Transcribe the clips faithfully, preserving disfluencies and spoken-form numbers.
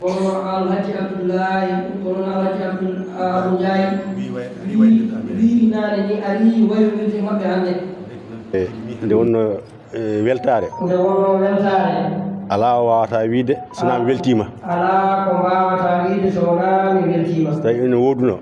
Kono Alhaji Abdullahi, kono Alhaji Abdul Abu Ndiaye, wi- wiiri naane ni ari wayronndirde maɓɓe hannde. E nde wonno e weltaare, nde wonno weltaare, alaa o waawata wiide so wonaa mi weltiima. Alaa ko mbaawata wiide so wonaa mi weltiima. So tawi ene wooduno,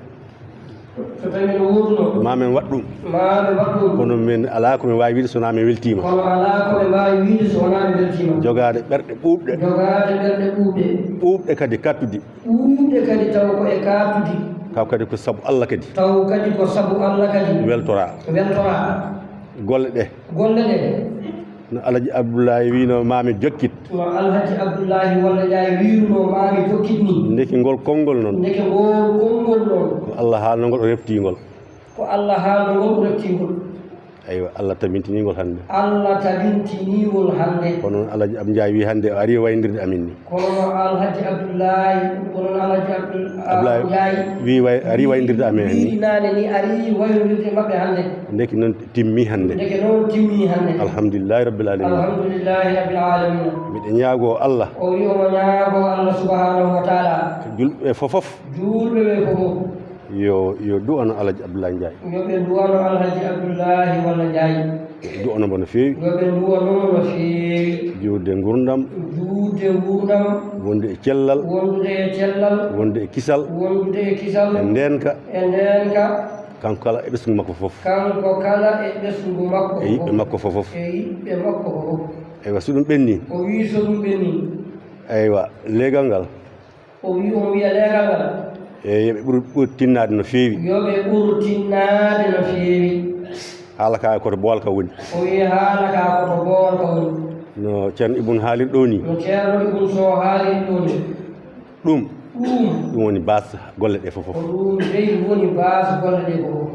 so tawi ene wooduno, ma men waɗ ɗum. Ma men waɗ ɗum. Kono men alaa ko men waawi wiide so wonaa men weltiima. Kono alaa ko men mbaawi wiide so wonaa men weltiima. Jogaade ɓerɗe ɓuuɓɗe. Jogaade ɓerɗe ɓuuɓɗe. Ɓuuɓɗe kadi kattuɗi. Ɓuuɓɗe kadi taw ko e kattuɗi. Taw kadi ko sabu Allah kadi. Taw kadi ko sabu Allah kadi. Weltoraa. Weltoraa. Golle ɗe. Golle ɗe. No Alhaji Abdullahi wiino, ma mi jokkit. No Alhaji Abdullahi Walla Ndiaye wiiruno, ma mi jokkit ni. Ndeke ngol konngol noon. Ndeke ngol konngol noon. Ko Allah haalno ngol, o refti ngol. Ko Allah haalno ngol, o refti ngol. Eywa, Allah tabintini ngol hannde. Allah tabintini ngol hannde. Kono noon Alhaji Abdou Ndiaye wi hannde o ari wayndirde amin ni. Kono Alhaji Abdullahi, kono Alhaji Abdul Abdoulaye Ndiaye wi way- ari wayndirde amin ni. Wiiri naane ni ari wayronndirde maɓɓe hannde. Ndeke noon timmi hannde. Ndeke noon timmi hannde. Alhamdulillahi Rabbil Alamin. Alhamdulillahi Rabbil Alamin. Miɗo ñaagoo Allah. O wi omo ñaagoo Allah subhanahu wa taala. Julɓe fof fof. Julɓe ɓe fof fof. Yo, yo du'ano Alhaji Abdoulaye Ndiaye. Yo ɓe du'ano Alhaji Abdullahi Walla Ndiaye. Du'ano mbo no feewi. Yo ɓe du'ano mo no feewi. Juutde nguurndam. Juutde nguurndam. Wonde e cellal. Wondude e cellal. Wonde e kisal. Wondude e kisal. E ndeenka. E ndeenka. Kanko kala e ɓesngu makko fof. Kanko kala e ɓesngu makko fof. E yiɓɓe makko fof fof. E yiɓɓe makko fof fof. Eywa, so ɗum ɓenni. O wi so ɗum ɓenni. Eywa, leegal ngal. O wi, o wiya leegal ngal. E yo ɓe ɓur, ɓur tinnaade no feewi. Yo ɓe ɓur tinnaade no feewi. Haala ka ko to Bool ka woni. O wi haala ka ko to Bool ka woni. No Ceerno Ibun haaliri ɗo ni. No Ceerno Ibun Soh haaliri ɗo ni. Ɗum. Ɗum. Ɗum woni base golle ɗe fof fof. Ko ɗum dey woni base golle ɗe fof fof.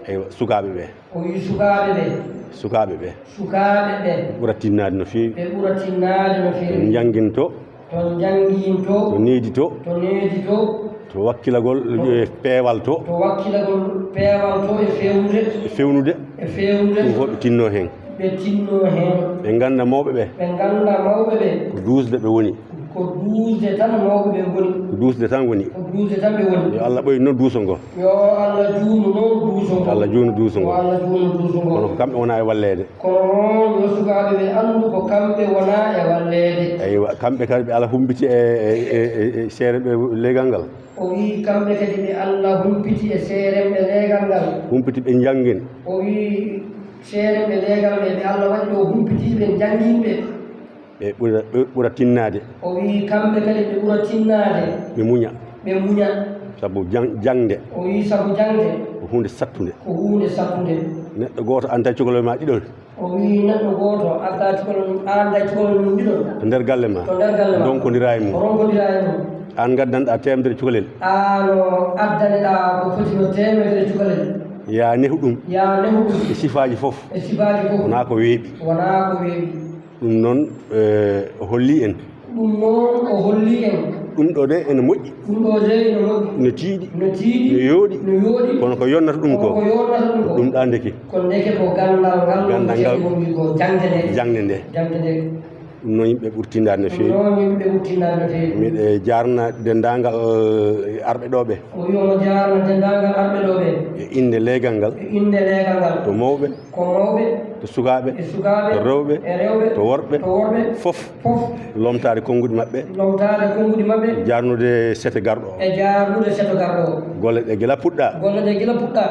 Eywa, sukaaɓe ɓe. O wi sukaaɓe ɓe. Sukaaɓe ɓe. Sukaaɓe ɓe. Ɓura tinnaade no feewi. Ɓe ɓura tinnaade no feewi. To njannginto. To njannginto. To needito. To needito. To wakkilagol, e, peewal to. To wakkilagol peewal to e feewnude. E feewnude. E feewnude. Ɗum fof ɓe tinno heen. Ɓe tinno heen. Ɓe ngannda mawɓe ɓe. Ɓe ngannda mawɓe ɓe. Ko duusde ɓe woni. Ko duusde tan mawɓe ɓe ngoni. Ko duusde tan woni. Ko duusde tan ɓe woni. Yo Allah ɓoynu noon duuso ngo. Yo Allah juutnu noon duuso ngo. Allah juutnu duuso ngo. Yo Allah juutnu duuso ngo. Kono ko kamɓe wona e walleede. Kono noon yo sukaaɓe ɓe anndu ko kamɓe wona e walleede. Eywa, kamɓe kadi ɓe Allah humpiti e, e, e, e, e seere ɓe leegal ngal. O wi kamɓe kadi ɓe Allah humpiti e seeremɓe leegal ngal. Humpiti ɓe njanngin. O wi seeremɓe leegal ɓe, ɓe Allah waɗi ɗo humpiti ɓe njanngin ɓe. Ɓe ɓura, ɓe ɓura tinnaade. O wi kamɓe kadi ɓe ɓura tinnaade. Ɓe muña. Ɓe muña. Sabu jang-, jaŋde. O wi sabu jaŋde. Ko huunde sattunde. Ko huunde sattunde. Neɗɗo gooto adda cukalel ma ɗiɗon. O wi neɗɗo gooto adda cukalel mum, an adda cukalel mum ɗiɗon. To nder galle ma. To nder galle ma. Ndonkondiraa e mum. O ronkondira e mum. An ngaddanɗaa teemedere cukalel. An o addaneɗaa ko foti no teemedere cukalel. Yaa nehu ɗum. Yaa nehu ɗum. E sifaaji fof. E sifaaji fof. Wonaa ko weeɓi. Wonaa ko weeɓi. Ɗum noon, eh, o holli en. Ɗum noon o holli en. Ɗum ɗo de ene moƴƴi. Ɗum ɗo de ene moƴƴi. No tiiɗi. No tiiɗi. No yooɗi. No yooɗi. Kono ko yonnata ɗum ko. Kono ko yonnata ɗum ko. Ɗum ɗa ndeke. Ko ndeke ko ganndal ngal. Ganndal ngal. Ko jaŋde nde. Jaŋde nde. Jaŋde nde. Ɗum noon yimɓe ɓurtindaade no feewi. Ɗum noon yimɓe ɓurtindaade no feewi. Miɗo jaarna denndaangal, eh, arɓe ɗo ɓe. O wi omo jaarna denndaangal arɓe ɗo ɓe. E innde leegal ngal. E innde leegal ngal. To mawɓe. Ko mawɓe. To sukaaɓe. E sukaaɓe. To rewɓe. E rewɓe. To worɓe. To worɓe. Fof. Fof. Lomtaade konnguɗi maɓɓe. Lomtaade konnguɗi maɓɓe. Jaarnude sete garɗo o. E jaarnude seto garɗo o. Golle ɗe gila puɗɗa. Golle ɗe gila puɗɗa.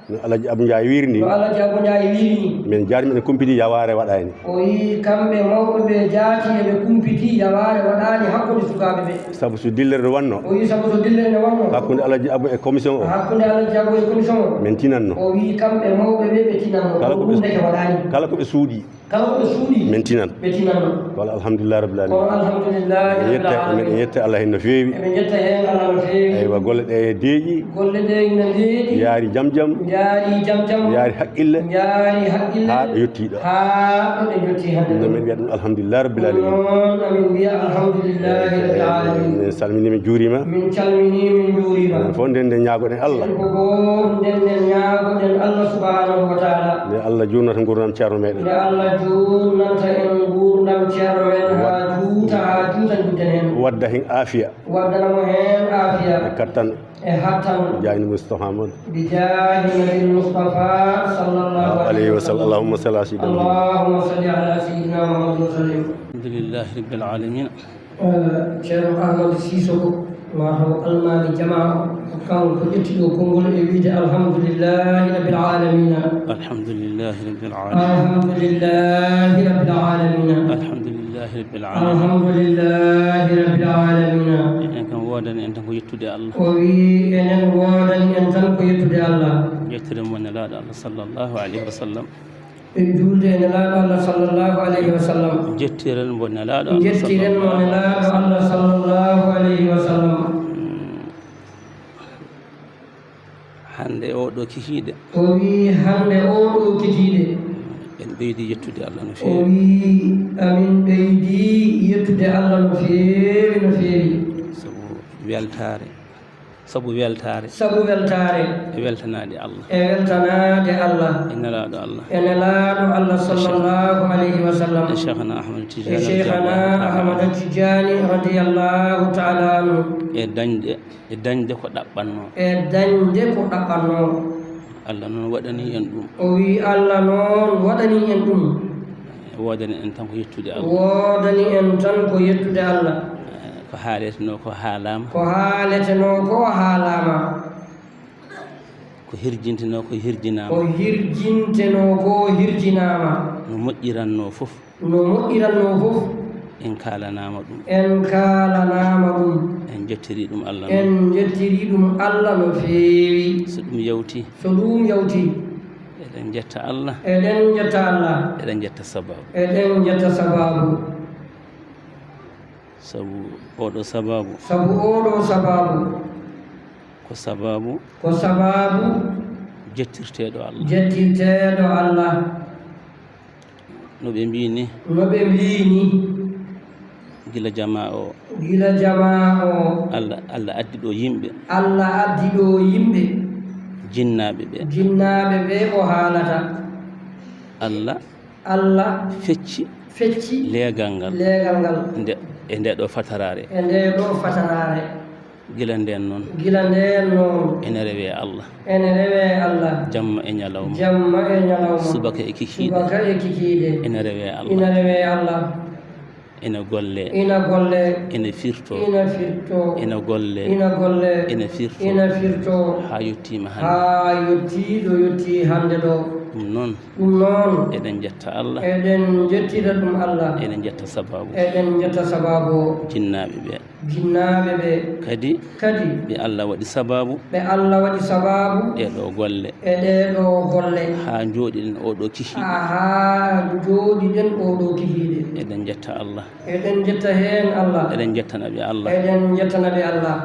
No Alhaji Abou Ndiaye wiiri ni. No Alhaji Abou Ndiaye wiiri ni. Min jaari miɗen kumpiti yawaare waɗaani. O wi kamɓe mawɓe ɓe jaati eɓe kumpiti yawaare waɗaani hakkunde sukaaɓe ɓe. Sabu so dillere wonno. O wi sabu so dillere wonno. Hakkunde Alhaji Abou e commission o. Hakkunde Alhaji Abou e commission o. Min tinanno. O wi kamɓe mawɓe ɓe ɓe tinanno. Kala ko ɓe, ɗum ndeke waɗaani. Kala ko ɓe suuɗi. Kala ko ɓe suuɗi. Min tinan. Ɓe tinanno. Wala alhamdulillahi rabbil alamin. Kono alhamdulillahi rabbil alamin. Yetta, miɗen yetta Allah heen no feewi. Eɓe yetta heen Allah no feewi. Eywa, golle ɗe deeƴi. Golle ɗe ina deeƴi. Yaari jam jam. Yaari jam jam. Yaari haqqille. Yaari haqqille. Haa ɗo yettii ɗo. Haa ɗo ɗe yettii hannde. Ɗum noon, miɗo wiya ɗum alhamdulillahi rabbil alamin. Ɗum noon, amin mbiya alhamdulillahi rabbil alamin. Min salminii, min njuuriima. Min calminii, min njuuriima. Enen fof nden nden ñaagoɗen Allah. Enen fof nden nden ñaagoɗen Allah subhanahu wa taala. Nde Allah juurnata nguurndam Ceerno meɗen. Nde Allah Juutnanta en nguurndam ceerno men haa juuta, haa juuta, njudden heen. Wadda heen aafiya. Waddana mo heen aafiya. E kattan. E hattan. Jaayni Mustafa Ahmad. Bi jaahi Nabil Mustafa sallallahu alayhi wa sallam. Allahumma salli ala sayyidina Muhammad. Allahumma salli ala sayyidina Muhammad wa sallim. Alhamdulillahi rabbil alamin. Ceerno Ahmadu Sisoko, ma taw almaami jamaa o, kanko ƴetti ɗo konngol e wiide, "Alhamdulillahi rabbil aalamiina." Alhamdulillahi rabbil aalamiina. Alhamdulillahi rabbil aalamiina. Alhamdulillahi rabbil aalamiina. Alhamdulillahi rabbil aalamiina. Enen kam woodani en tan ko yettude Allah. O wi, enen woodani en tan ko yettude Allah. Yettude mo Nelaaɗo Allah sallallahu alayhi wa sallam. En juulde e Nelaaɗo Allah sallallahu alayhi wa sallam. Njettiren mo Nelaaɗo Allah. Njettiren mo Nelaaɗo Allah sallallahu alayhi wa sallam. Mm. Hannde oo ɗoo kikiiɗe. O wi hannde oo ɗoo kikiiɗe. En ɓeydi yettude Allah no feewi. O wi amin ɓeydi yettude Allah no feewi, no feewi. Sabu weltaare. Sabu weltaare. Sabu weltaare. E weltanaade Allah. E weltanaade Allah. E Nelaaɗo Allah. E Nelaaɗo Allah sallallahu alayhi wa sallam. E Cheikhana Ahmad Tijani. E Cheikhana Ahmad Tijani radiyallahu ta'ala anhu. E dañde, e dañde ko ɗaɓɓatnoo. E dañde ko ɗaɓɓatnoo. Allah noon waɗani en ɗum. O wi Allah noon waɗani en ɗum. Woodani en tan ko yettude Allah. Woodani en tan ko yettude Allah. Ko haaletenoo ko haalaama. Ko haaletenoo ko haalaama. Ko hirjintenoo ko hirjinaama. Ko hirjintenoo ko hirjinaama. No moƴƴirannoo fof. No moƴƴirannoo fof. En kaalanaama ɗum. En kaalanaama ɗum. En njettirii ɗum Allah no. En njettirii ɗum Allah no feewi. So ɗum yawtii. So ɗum yawtii. Eɗen njetta Allah. Eɗen njetta Allah. Eɗen njetta sabaabu. Eɗen njetta sabaabu. Sabu oo ɗoo sabaabu. Sabu oo ɗoo sabaabu. Ko sabaabu. Ko sabaabu. Jettirteeɗo Allah. Jettirteeɗo Allah. No ɓe mbii ni. No ɓe mbii ni. Gila jamaa o. Gila jamaa o. Allah, Allah addi ɗo yimɓe. Allah addi ɗo yimɓe. Jinnaaɓe ɓe. Jinnaaɓe ɓe o haalata. Allah. Allah. Fecci. Fecci. Leegal ngal. Leegal ngal. Nde, e nde ɗo fataraare. E nde ɗo fataraare. Gila ndeen noon. Gila ndeen noon. Ene rewee Allah. Ene rewee Allah. Jamma e ñalawma. Jamma e ñalawma. Subaka e kikiiɗe. Subaka e kikiiɗe. Ene rewee Allah. Ina rewee Allah. Ina golle. Ina golle. Ina firto. Ina firto. Ina golle. Ina golle. Ina firto. Ina firto. Haa yettiima hannde. Haa yettii ɗo yettii hannde ɗo. Ɗum noon. Ɗum noon. Eɗen njetta Allah. Eɗen njettira ɗum Allah. Eɗen njetta sabaabu. Eɗen njetta sabaabu o. Jinnaaɓe ɓe. Jinnaaɓe ɓe. Kadi. Kadi. Ɓe Allah waɗi sabaabu. Ɓe Allah waɗi sabaabu. Ɗee ɗoo golle. E ɗee ɗoo golle. Haa njooɗiɗen oo ɗoo kikiiɗe. Haa njooɗiɗen oo ɗoo kikiiɗe. Eɗen njetta Allah. Eɗen njetta heen Allah. Eɗen njettana ɓe Allah. Eɗen njettana ɓe Allah.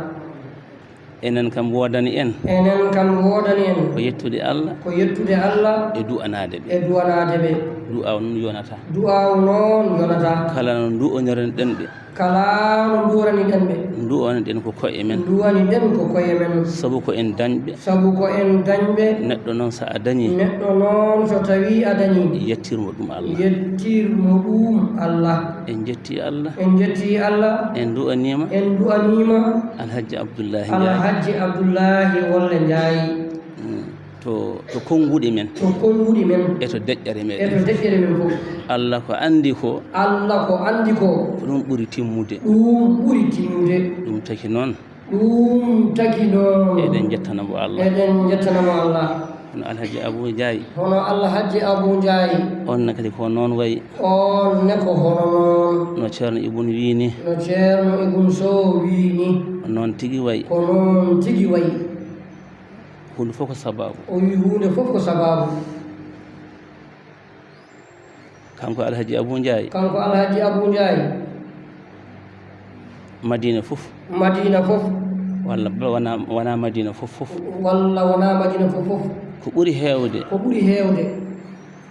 Enen kam woodani en. Enen kam woodani en. Ko yettude Allah. Ko yettude Allah. E du'anaade ɓe. E du'anaade ɓe. Du'a o noon yonataa. Du'a o noon yonataa. Kala no du'oniren ɗen ɓe. Kala no du'aniɗen ɓe. Du'aniɗen ko koye men. Du'aniɗen ko koye men. Sabu ko en dañɓe. Sabu ko en dañɓe. Neɗɗo noon so a dañii. Neɗɗo noon so tawii a dañii. Yettir mo ɗum Allah. Yettir mo ɗum Allah. En njettii Allah. En njettii Allah. En du'aniima. En du'aniima. Alhaji Abdullahi Njaay. Alhaji Abdullahi Wolle Njaay. Mm. To, to konnguɗi men. To konnguɗi men. E to deƴƴere meɗen. E to deƴƴere men fof. Allah ko anndi ko. Allah ko anndi ko. Ko ɗum ɓuri timmude. Ɗum ɓuri timmude. Ɗum taki noon. Ɗum taki noon. Eɗen njettana mo Allah. Eɗen njettana mo Allah. Hono Alhaji Abu Njaay. Hono Alhaji Abu Njaay. On ne kadi ko noon wayi. On ne ko hono noon. No Ceerno Ibun wii ni. No Ceerno Ibun Sow wii ni. Ko noon tigi wayi. Ko noon tigi wayi. Huunde fof ko sabaabu. O wi huunde fof ko sabaabu. Kanko Alhaji Abu Njaay. Kanko Alhaji Abu Njaay. Madina fof. Madina fof. Walla ba-, wona, wona Madina fof fof. Walla wona Madina fof fof. Ko ɓuri heewde. Ko ɓuri heewde.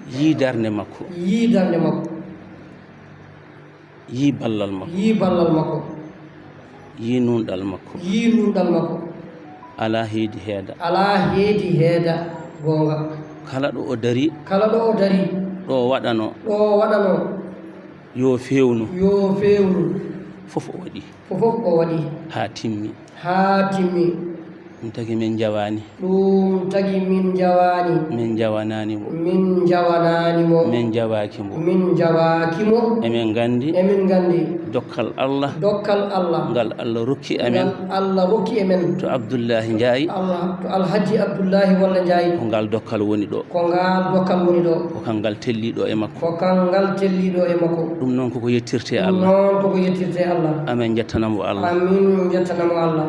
Yii darnde makko. Yii darnde makko. Yii ballal makko. Yii ballal makko. Yii nunɗal makko. Yii nunɗal makko. Alaa heedi heeda. Alaa heedi heeda, goonga. Kala ɗo o darii. Kala ɗo o darii. ɗo waɗano, ɗo waɗano, yo feewnu, yo feewnu, fof o waɗi, fof o waɗi, haa timmi, haa timmi. Ɗum tagi min njawaani. Ɗum tagi min njawaani. Min njawanaani mo. Min njawanaani mo. Min njawaaki mo. Min njawaaki mo. Emin nganndi. Emin nganndi. Dokkal Allah. Dokkal Allah. Ngal Allah rokki amen. Ngal Allah rokki amen. To Abdullahi Njaay. Allah, to Alhaji Abdullahi Walla Njaay. Ko ngal dokkal woni ɗo. Ko ngal dokkal woni ɗo. Ko kangal telliiɗo e makko. Ko kangal telliiɗo e makko. Ɗum noon koko yettirte Allah. Ɗum noon koko yettirte Allah. Amin njettana mo Allah. Amin njettana mo Allah.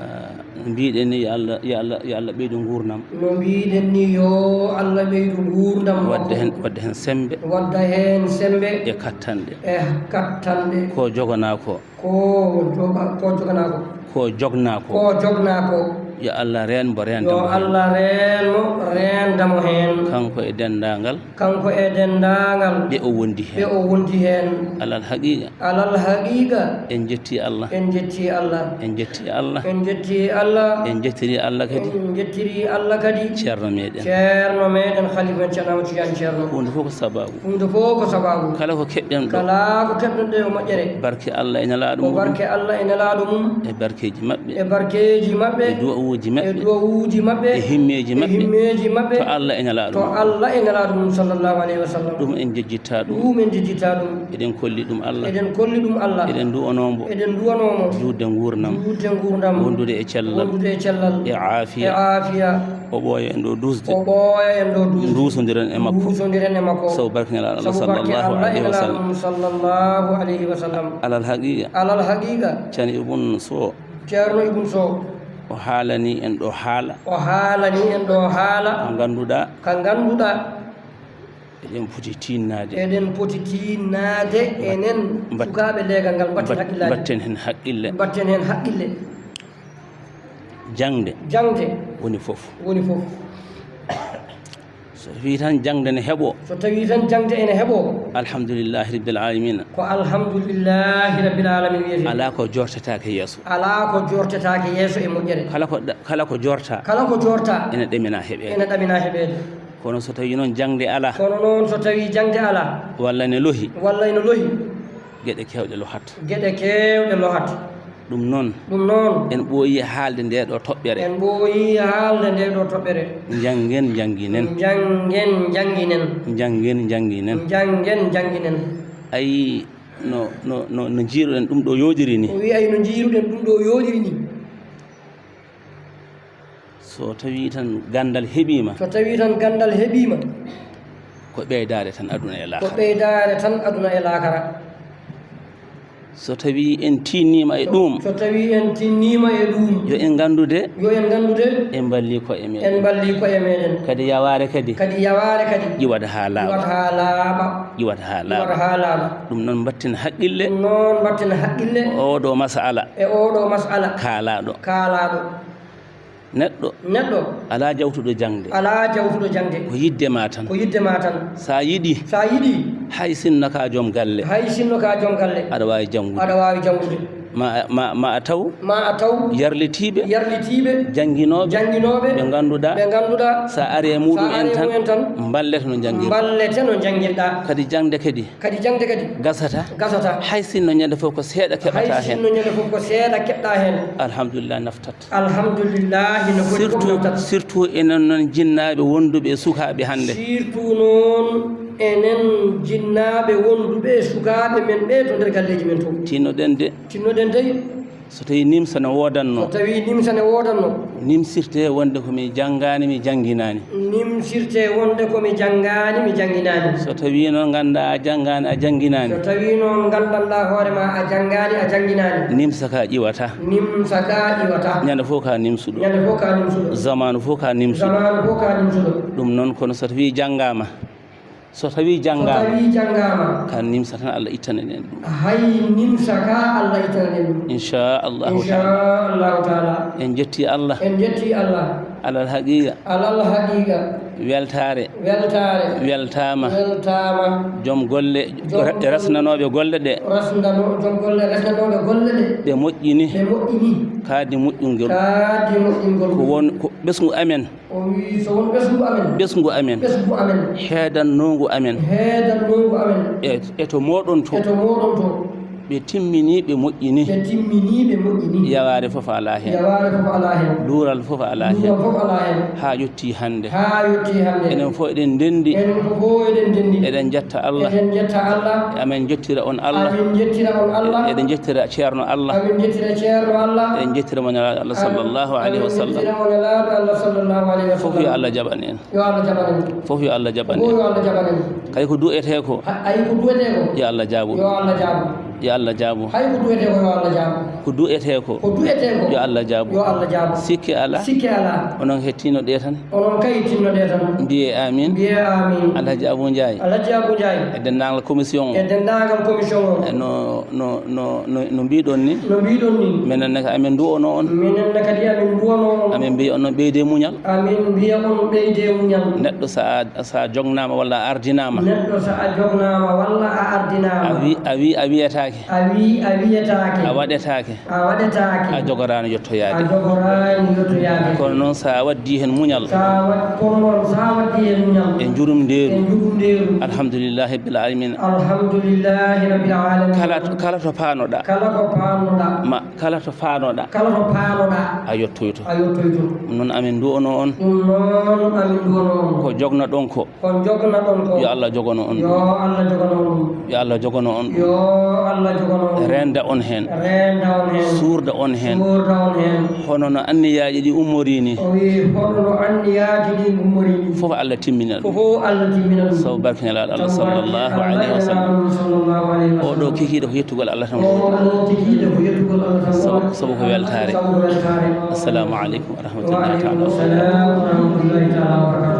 Ah, no mbiɗen ni, yo Allah, yo Allah, yo Allah ɓeydu nguurndam. No mbiɗen ni, yo Allah ɓeydu nguurndam makko. Wadda heen, wadda heen semmbe. Wadda heen semmbe. E kattanɗe. E kattanɗe. Ko joganaa ko. Ko joga-, ko joganaa ko. Ko jognaa ko. Ko jognaa ko. Yo Allah reen mo, reenda mo heen. Yo Allah reen mo, reenda mo heen. Kanko e denndaangal. Kanko e denndaangal. Ɓe o wondi heen. Ɓe o wondi heen. Alal haqiiqa. Alal haqiiqa. En njettii Allah. En njettii Allah. En njettii Allah. En njettii Allah. En njettirii Allah kadi. En njettirii Allah kadi. Ceerno meɗen. Ceerno meɗen, Khalifa men Ceerno Amadou Tidiane Ceerno. Huunde fof ko sabaabu. Huunde fof ko sabaabu. Kala ko keɓɗen ɗo. Kala ko keɓɗen ɗo yo moƴƴere. Barke Allah e Nelaaɗo mum. Ko barke Allah e Nelaaɗo mum. E barkeeji maɓɓe. E barkeeji maɓɓe. E duwawuuji maɓɓe. E duwawuuji maɓɓe. E himmeeji maɓɓe. E himmeeji maɓɓe. To Allah e Nelaaɗo mum. To Allah e Nelaaɗo mum, sallallahu alayhi wa sallam. Ɗum en jejjittaa ɗum. Ɗum en jejjittaa ɗum. Eɗen kolli ɗum Allah. Eɗen kolli ɗum Allah. Eɗen nduwanoo mbo. Eɗen nduwanoo mo. Juutde nguurndam. Juutde nguurndam. Wondude e cellal. Wondude e cellal. E aafiya. E aafiya. O ɓooya en ɗo duusde. O ɓooya en ɗo duusde. Nduusondiren e makko. Nduusondiren e makko. Sabu barke Nelaaɗo Allah, sallallahu alayhi wa sallam. Sabu barke Allah e Nelaaɗo mum, sallallahu alayhi wa sallam. Alal haqiiqa. Alal haqiiqa. Ceerno Ibn Soh. Ceerno Ibn Soh. O haalanii en ɗo haala. O haalanii en ɗo haala. Ko ngannduɗaa. Ko ngannduɗaa. Eɗen poti tiinnaade. Eɗen poti tiinnaade enen sukaaɓe leegal ngal, mbatten hakkillaaji. Mbatten heen haqqille. Mbatten heen haqqille. Jaŋde. Jaŋde. Woni fof. Woni fof. So tawii tan jaŋde ne heɓoo. So tawii tan jaŋde ene heɓoo. Alhamdulillahi rabbil aalamiina. Ko alhamdulillahi rabbil aalamiina wiyetee. Alaa ko jortetaake yeeso. Alaa ko jortetaake yeeso e moƴƴere. Kala ko ɗa-, kala ko jortaa. Kala ko jortaa. Ene ɗaminaa heɓeede. Ene ɗaminaa heɓeede. Kono so tawii noon jaŋde alaa. Kono noon so tawii jaŋde alaa. Walla ne lohi. Walla ene lohi. Geɗe keewɗe lohat. Geɗe keewɗe lohat. Ɗum noon. Ɗum noon. En ɓooyii haalde ndee ɗoo toɓɓere. En ɓooyii haalde ndee ɗoo toɓɓere. Njanngen, njannginen. Njanngen, njannginen. Njanngen, njannginen. Njanngen, njannginen. Ayi, no, no, no, no njiiruɗen ɗum ɗoo yooɗiri ni. O wiyi, ayi, no njiiruɗen ɗum ɗoo yooɗiri ni. So tawii tan ganndal heɓiima. So tawii tan ganndal heɓiima. Ko ɓeydaare tan aduna e laakara. Ko ɓeydaare tan aduna e laakara. So tawii en tiinniima e ɗuum. So tawii en tiinniima e ɗuum. Yo en nganndude. Yo en nganndude. En mballii koye meɗen. En mballii koye meɗen. Kadi yawaare kadi. Kadi yawaare kadi. Ƴiwat haa laaɓa. Ƴiwat haa laaɓa. Ƴiwat haa laaɓa. Ƴiwat haa laaɓa. Ɗum noon mbatten haqqille. Ɗum noon mbatten haqqille. Oɗo masala. E oɗo masala. Kaalaaɗo. Kaalaaɗo. Neɗɗo. Neɗɗo. Alaa jawtuɗo jaŋde. Alaa jawtuɗo jaŋde. Ko yiɗde ma tan. Ko yiɗde ma tan. Sa yiɗi. Sa yiɗi. Hay sinno ka joom galle. Hay sinno ka joom galle. Aɗa waawi janngude. Aɗa waawi janngude. Ma, ma, ma a taw. Ma a taw. Yarlitiiɓe. Yarlitiiɓe. Jannginooɓe. Jannginooɓe. Ɓe ngannduɗaa. Ɓe ngannduɗaa. Sa ari e muɗum en tan. Sa ari e mumen tan. Mballete no njanngirɗaa. Mballete no njanngirɗaa. Kadi jaŋde kadi. Kadi jaŋde kadi. Gasata. Gasata. Hay sinno ñande fof ko seeɗa keɓata heen. Hay sinno ñande fof ko seeɗa keɓɗaa heen. Alhamdulillah, naftat. Alhamdulillahi, no foti fof naftat. Surtout, surtout enen noon jinnaaɓe wonduɓe e sukaaɓe hannde. Surtout noon enen jinnaaɓe wonduɓe e sukaaɓe men ɓe to nder galleeji men to. Tinnoɗen de. Tinnoɗen de. So tawii nimsa ne woodanno. So tawii nimsa ne woodanno. Nimsirte wonde ko mi janngaani, mi jannginaani. Nimsirte wonde ko mi janngaani, mi jannginaani. So tawii noon nganndaa a janngaani, a jannginaani. So tawii noon nganndanɗaa hoore ma a janngaani, a jannginaani. Nimsa ka ƴiwata. Nimsa ka ƴiwata. Ñande fof ka nimsuɗo. Ñande fof ka nimsuɗo. Zamaanu fof ka nimsuɗo. Zamaanu fof ka nimsuɗo. Ɗum noon kono so tawii janngaama. So tawii janngaama. So tawii janngaama. Ka nimsa tan Allah ittana en ɗum. Hay nimsa ka Allah ittana en ɗum. Inchallahu taala. Inchallahu taala. En njettii Allah. En njettii Allah. Alal haqiqa. Alal haqiqa. Weltaare. Weltaare. Weltaama. Weltaama. Joom golle, joom golle, resnanooɓe golle ɗe. Resnano-, joom golle resnanooɓe golle ɗe. Ɓe moƴƴini. Ɓe moƴƴini. Kaadi moƴƴungol. Kaadi moƴƴungol. Ko won, ko ɓesngu amen. O wii, so won ɓesngu amen. Ɓesngu amen. Ɓesngu amen. Heedannoogu amen. Heedannoogu amen. E, e to mooɗon to. E to mooɗon to. Ɓe timmini, ɓe moƴƴini. Ɓe timmini, ɓe moƴƴini. Yawaare fof alaa heen. Yawaare fof alaa heen. Luural fof alaa heen. Luural fof alaa heen. Haa yettii hannde. Haa yettii hannde. Enen fof eɗen ndenndi. Enen fof eɗen ndenndi. Eɗen njetta Allah. Eɗen njetta Allah. Amen njettira on Allah. Amin njettira on Allah. Eɗen njettira Ceerno Allah. Amin njettira Ceerno Allah. Eɗen njettira mo Nelaaɗo Allah sallallahu alayhi wa sallam. Amin njettira mo Nelaaɗo Allah sallallahu alayhi wa sallam. Fof yo Allah jaɓan en. Yo Allah jaɓan en. Fof yo Allah jaɓan en. Fof yo Allah jaɓan en. Kay ko du'etee ko. Ha-, ay ko du'etee ko. Yo Allah jaabu ɗum. Yo Allah jaabu. Yo Allah jaabu. Hay ko du'etee ko yo Allah jaabu. Ko du'etee ko. Ko du'etee ko. Yo Allah jaabu. Yo Allah jaabu. Sikke alaa. Sikke alaa. Onon hettiino ɗe tan. Onon kay tinno ɗe tan. Mbiyee amin. Mbiyee amin. Alhaji Abou Ndiaye. Alhaji Abou Ndiaye. E denndaangal commission o. E denndaangal commission o. E no, no, no, no, no mbiɗon ni. No mbiɗon ni. Minen ne ko amin nduwono on. Minen ne kadi amin nduwono on. Amin mbiya on ɓeydee muñal. Amin mbiya on ɓeydee muñal. Neɗɗo so a, so a jognaama walla a ardinaama. Neɗɗo so a jognaama walla a ardinaama. A wi-, a wi-, a wiyetaake. A wi-, a wiyetaake. A waɗetaake. A waɗetaake. A jogoraani yettoyaade. A jogoraani yettoyaade. Kono noon so a waɗdii heen muñal. So a waɗ-, kono noon so a waɗdii heen muñal. E njurumndeeru. E njurumndeeru. Alhamdulillahi rabbil alamin. Alhamdulillahi rabbil alamin. Kala to, kala to paanoɗaa. Kala ko paanoɗaa. Ma, kala to paanoɗaa. Kala to paanoɗaa. A yettoyto. A yettoyto. Ɗum noon amin nduwono on. Ɗum noon amin nduwono on. Ko jognoɗon ko. Ko jognoɗon ko. Yo Allah jogono on. Yo Allah jogono on. Yo Allah jogono on. Yo Allah jogono on. Reenda on heen. Reenda on heen. Suurda on heen. Suurda on heen. Hono no anniyaaji ɗi ummorii ni. O wii, hono no anniyaaji ɗi ummorii ni. Fof Allah timmina ɗum. Fof Allah timmina ɗum. Sabu barke Nelaaɗo Allah sallallahu alayhi wa sallam. Sabu barke Nelaaɗo sallallahu alayhi wa sallam. Oɗo kikiiɗe ko yettugol Allah tan. Oɗo kikiiɗe ko yettugol Allah tan. Sabu, sabu ko weltaare. Sabu ko weltaare. Assalamu aleykum wa rahmatullahi taala wa barakatuh. Wa aleykum salam wa rahmatullahi taala wa barakatuh.